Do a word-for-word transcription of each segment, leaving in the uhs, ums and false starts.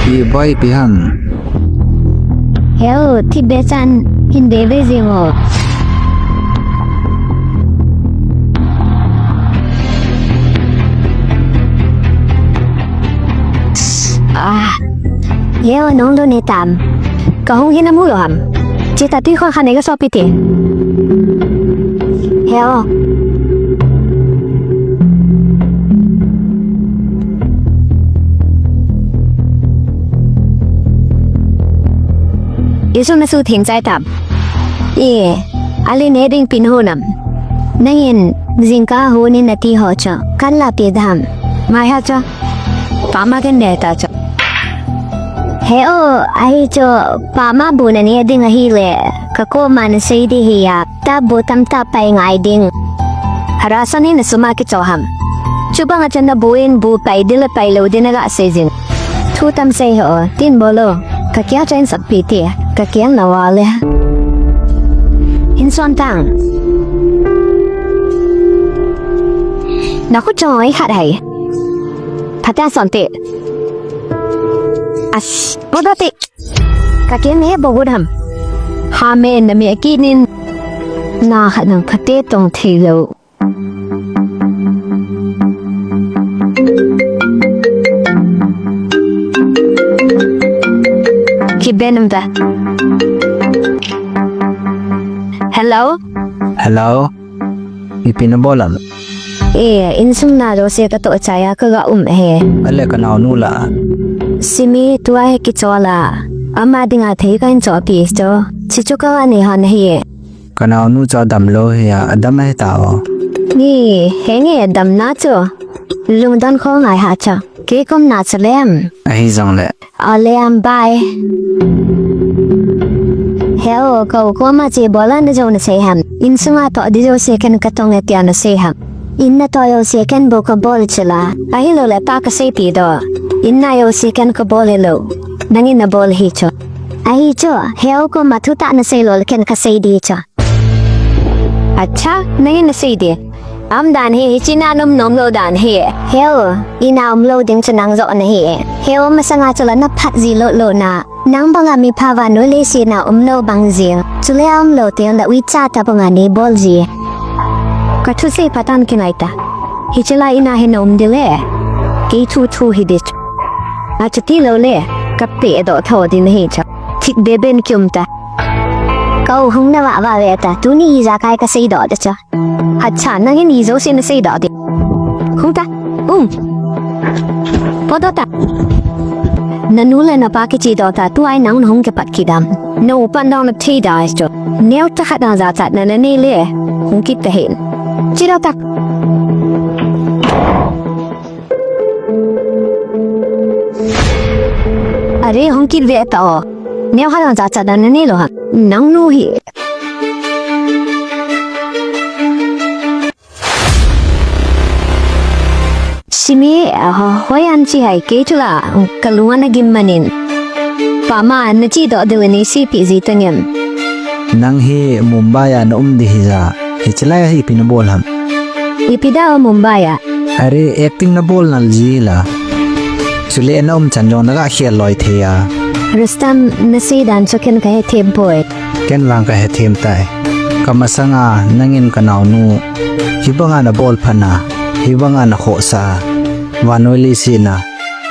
Ipi bai ipi ham. Heo, thipbeh chan, hin bebe jing o. Ah. Heo, nong lou ne tam. Ka hung hin amu lou ham. Chita tui khon khan nei ka sopi te. Heo. Isu masu theng chai tam. I, ali ne ding pin ho nam. Nangin, jingkah ho ni nati ho cho. Kan la pi dam. Mai ha cho. Pama ken ne ta cho. Heo, ahi cho, pama bu na ne ding ahile. Ka koma na sei di hi a. Ta bu tamtah pai ngai ding. Hara sani na suma kicho ham. Chubang a chan na bu in bu pai di le pai lou di na ga sei jin. Thu tam sei ho, tin bolo. Ka kia chen sap pi ti, ka kia na wa le. Hin son tang. Na khu chong ai khat hai. Phata son te. As, bodo te. Ka kia ne bo gud ham. Ha me na me ki nin. Na khat nang phate tong thei lou. Kibenam da. Hello? Hello? Ipi na bol ham? Eh, insung na jouse ka toh chai a ka ga um e. Ale ka naonu la. Simi tua hi kichol a. Ama dinga thei ka hin chopi cho. Chichu ka ga ni han hi. Ka naonu chu adam lou hi a, adam ahi ta o. Ni, henge adam na chu. Lungdon kho ngai ha cha. Kei kom na cha lem. Ahi jong le. A lem bai. Heo, ko koma che bola na jo na sei ham. Insunga toh di jouse ken ka tong e tia na sei ham. In na toh jouse ken bo ka bol chila. Ahi lou le pa ka sei pi do. In na jouse ken ka bol e lou. Nangin na bol hi cho. Ahi cho, heo koma thu ta na sei lou le ken ka sei di cho. Acha, nangin na sei di. Am dan hi, hichi na nom nom lou dan hi. Heo, ina um lou ding chu nang jo na hi. Heo masanga chu la na phat ji lou lou na. Nang banga mi pha vannoi leiset na um lou bang jing. Chule um lou teng da ui cha ta banga nei bol ji. Ka thu sei patan kingai ta. Hichi la ina hi na um di le. Kei thu thu hi di. Acha ti lou le. Ka pe do tho di na hi cha. Thik be ben kium ta. Ka u hung na va va ve ta. Tuni i ja kai ka sei do da cha. Acha, nangin i jouse na sei do di. Hung ta. Um. Podo ta. Na nu le na pa kichi do ta, tu ai nang hung ke pat kidam. Na u pan dong na thei da cho. Neo ta khat dang ja chat na na nei le. Hung kit ta hin. Chi do ta. Are hung kit ve ta o. Neo khat dang ja chat na na nei lou ha. Nang nu hi. Simi, ah, hoi an chi hai kei chula, ka lung ana gim manin. Pama, na chi do deu ni si pi ji tangem. Nang hi Mumbai a na um di hi ja. Hichi lai a hi ipi na bol ham. Ipi da o Mumbai a. Are acting na bol nal ji la. Chule na um chan jong na ga khel loi thei a. Rustam, na sei dan chu ken ka he them poi. Ken vang ka he them tai. Ka masanga nangin ka naonu. Hibanga na bol phat na. Hibanga na khohsah a. Vannoi leiset na.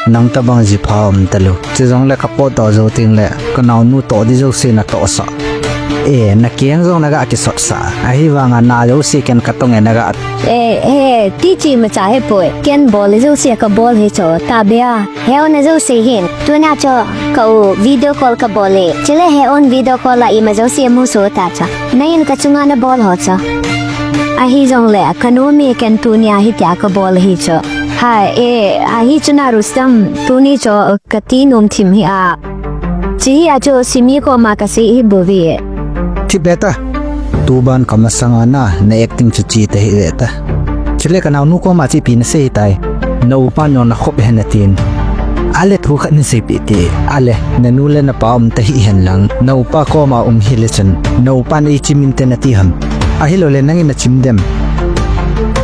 Nang tabang ji pha um talou. Chi jong le ka pot to jo ting le. Ka naonu toh di jouse na tohsah. E, na keng jong na ga kisot sah. Ahivanga na jouse ken ka tong e na ga. E, e, ti chi ma cha he poi. Ken bol jouse ka bol hi cho. Ta be a. He on jouse hin. Tuna cho. Ka u video call ka bol e. Chule he on video call a ima jouse mu so ta cha. Na in ka chunga na bol ho cha. Ahi jong le, ka nu mi ken tunia hi tia ka bol hi cho. Ha, e, ahi chuna Rustam. Tuni cho. Ka ti nom thim hi a. Chi hi a chu Simi koma ka sei hi bou ve. Thi be ta. Tu ban ka masanga na, na acting chu chi ta hi ve ta. Chule ka naonu koma chi pi na sei tai. Na upa no na khop hen na tin. Ale thu khat ni sei pi ti. Ale, na nu le na pa um ta hi hen lang. Na upa koma um hi le chun. Na upa ni i chim inte na ti ham. Ahilou le nangin na chim dem.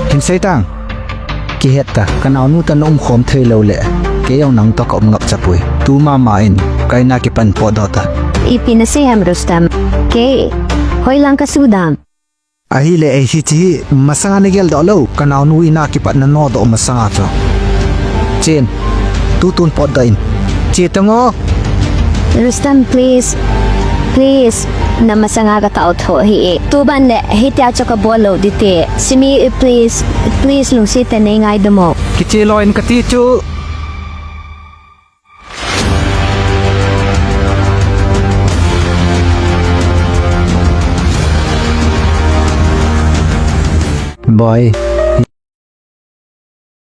Hin sei tang. Kihet ta, ka naonu ta na um khom thei lou le. Kei jong nang toh ka um ngap chapoi. Tu mama in, kei na kipan potdoh ta. Ipi nasei ham Rustam? Kei hoilang kasuh dam? Ahile ei hiche hi masanga nageldoh lou, ka naonu in a kipat nanodoh masanga chu. Chen, tutun potdoh in. Che tang o. Rustam, please. Please. Na masanga ka taotho hi e. Tuban le hitia chu kabol lou ding te. Simi, please. Please lungset tah in nei ngaidam o. Kiche lou in kati chu. Boi,